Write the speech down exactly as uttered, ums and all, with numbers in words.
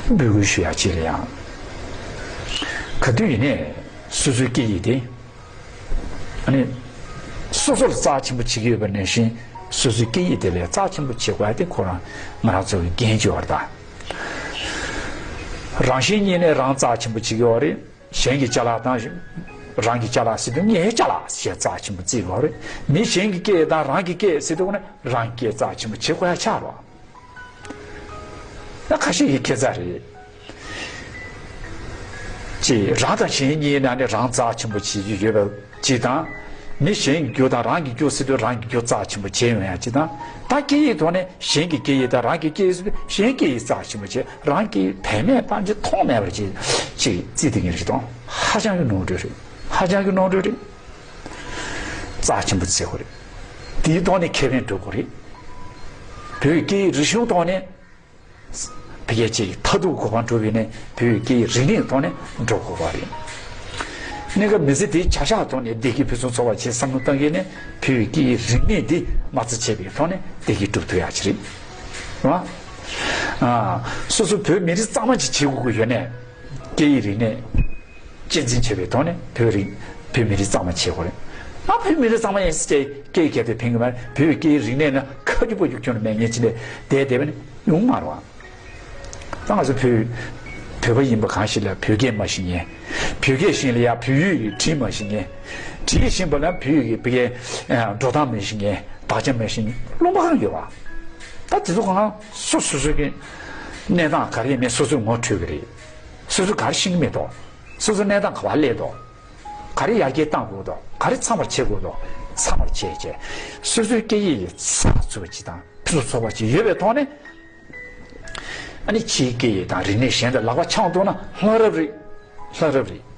འབོད་སྐུལ་ཞུ་ཡག་ཅིག་ལ་ཡང་། ག་དུས་ཡིན་ནའི་སོ་སོའི་སྐད་ཡིག་དེ། ཨ་ནི། སོ་སོ་ལ་རྩ་ཆེན་པོ་བྱེད་ཀྱི་ཡོད་པ་ནང་བཞིན་སོ་སོའི་སྐད་ཡིག་དེ་ལ་རྩ་ཆེན་པོ་བྱེད་དགོས་ཡ་དེ་ཁོ་རང་ང་རང་ཚོ་གི་འགན་ཅིག་ཡོད་རེད་ད། རང་བཞིན་ཉིད་ནས་རང་རྩ་ཆེན་པོ་བྱེད་ཀྱི་ཡོད་རེད། གཞན་གྱི་ཅ་ལག་དང་། རང་གི་ཅ་ལག་ཟེར་དུས་ངའི་ཅ་ལག་ཞེས་རྩ་ཆེན་པོ་བརྩི་དགོས་རེད། མི་གཞན་གྱི་སྐད་དང་རང་གི་སྐད་ཟེར་དུས་ནི་རང་སྐད་རྩ་ཆེན་པོ་བྱེད་དགོས་ཡ་ཆགས་རོགས། ད་ཁ་ཤས་ཀྱི་ཁྱད་མཚར་རེད། ཅེས་རང་དང་གཞན་གཉིས་ནང་ནས་རང་རྩ་ཆེན་པོ་བྱེད་ཀྱི་ཡོད་པ་ཅིག་དང་། མི་གཞན་གྱི་རྒྱུ་དང་རང་གི་རྒྱུ་ཟེར་དུས་རང་གི་རྒྱུ་རྩ་ཆེན་པོ་བྱེད་ཡོང་ཡ་ཅིག་དང་། ད་སྐད་ཡིག་ཐོག་ནས་གཞན་གྱི་སྐད་ཡིག་དང་རང་གི་སྐད་ཡིག་ཟེར་དུས་གཞན་སྐད་ཡིག་རྩ་ཆེན་པོ་བྱེད། རང་སྐད་ཡིག་བེད་མེད་པ་ཅིག་མཐོང་མེད་པར་ཅིག་ཅིག་བརྩི་བསྡད་མཁན་རེད་དང་། ཧ་ཅང་གི་ནོར་འཁྲུལ་རེད། ཧ་ཅང་གི་ནོར་འཁྲུལ་རེད། རྩ་ཆེན་པོ་བརྩི་དགོས་རེད། དེའི་ཐོག་ནས་ཁེ་ཕན་སྒྲུབ་དགོས་རེད། བོད་ཀྱི་སྐད་ཡིག་རིག་གཞུང་ཐོག་ནས། བོད་སྐད་ཀྱི་མཐར་ཐུག་གོ་འཕང་སྒྲུབ་པའི་ནས་བོད་ཀྱི་སྐད་ཡིག་རིག་གནས་ཐོག་ནས་འགྲོ་དགོས་པ་རེད། གནས་སྐབས་མི་ཚེ་འདིའི་བྱ་གཞག་ཐོག་ནས་བདེ་སྐྱིད་ཕུན་སུམ་ཚོགས་པ་ཆེད་བསམ་བློ་བཏང་མཁན་ནས་བོད་ཀྱི་སྐད་ཡིག་རིག་གནས་འདི་མ་རྩ་བྱས་པའི་ཐོག་ནས་བདེ་སྐྱིད་སྒྲུབ་ཐུབ་ཡག་ཅིག་རེད། རེད་བ། ཨ། སོ་སོ་བོད་མི་རིགས་གཙང་མ་ཅིག་བྱེད་དགོས་ཀྱི་ཡོད་ནས། སྐད་ཡིག་རིག་གནས་གཅེས་འཛིན་བྱེད་པའི་ཐོག་ནས་བོད་རིགས་བོད་མི་རིགས་གཙང་མ་བྱེད་དགོས་རེད། ང་བོད་མི་རིགས་གཙང་མ་ཡིན་ཟེར་སྐད་སྐད་རྒྱབ་དེ་ཕན་གྱི་མ་རེད། བོད་ཀྱི་རིག་གནས་ནི་ཁ་རྒྱུ་པ་རྒྱུ་ཁྱོན་ནས་མེད་མཁན་ཅིག་ལས་བསྡད་བསྡད་པ་ནི་ཡོང་མ་རེད་བ། ད་ང་ཚོ་བོད་བོད་པ་ཡིན་པ་གང་ཞིག་ལ་བོད་སྐད་མ་ཤེས་མཁན། བོད་སྐད་ཤེས་ལ་ཡ་བོད་ཡིག་གི་བྲིས་མ་ཤེས་མཁན། བྲིས་ཤེས་པ་ལ་བོད་ཡིག་གི་བོད་སྐད་འགྲོ་སྟངས་མ་ཤེས་མཁན། དག་ཆ་མ་ཤེས་མཁན་རློམ་པ་གང་ཡོད་བ། ད་དེ་ཚོ་གང་སོ་སོ་སོ་གི་གནས་སྟངས་ག་རེ་ཡིན་མིན་སོ་སོས་ངོ་འཕྲོད་ཀྱི་རེད། སོ་སོ་ག་རེ་ཤེས་ཀྱི་མེད་དོ། སོ་སོ་གནས་སྟངས་ག་པར་སླེབས་དོ། ག་རེ་ཡར་རྒྱས་གཏང་དགོས་དོ། ག་རེ་ཚང་བར་བྱེད་དགོས་དོ། ཚང་བར་བྱས་བྱས། སོ་སོའི་སྐད་ཡིག་ལ་རྩ་ཚུགས་པ་ཅིག་དང་ཕུན་སུམ་ཚོགས་པ་ཅིག་ཡོད་པའི་ཐོག་ནས། ཨ་ནི་ཕྱིའི་སྐད་ཡིག་དང་རིག་གནས་གཞན་དང་ལག་པ་འཆང་ཐུབ་ན་ལྷ་རབ་རེད། ལྷ་རབ་རེད།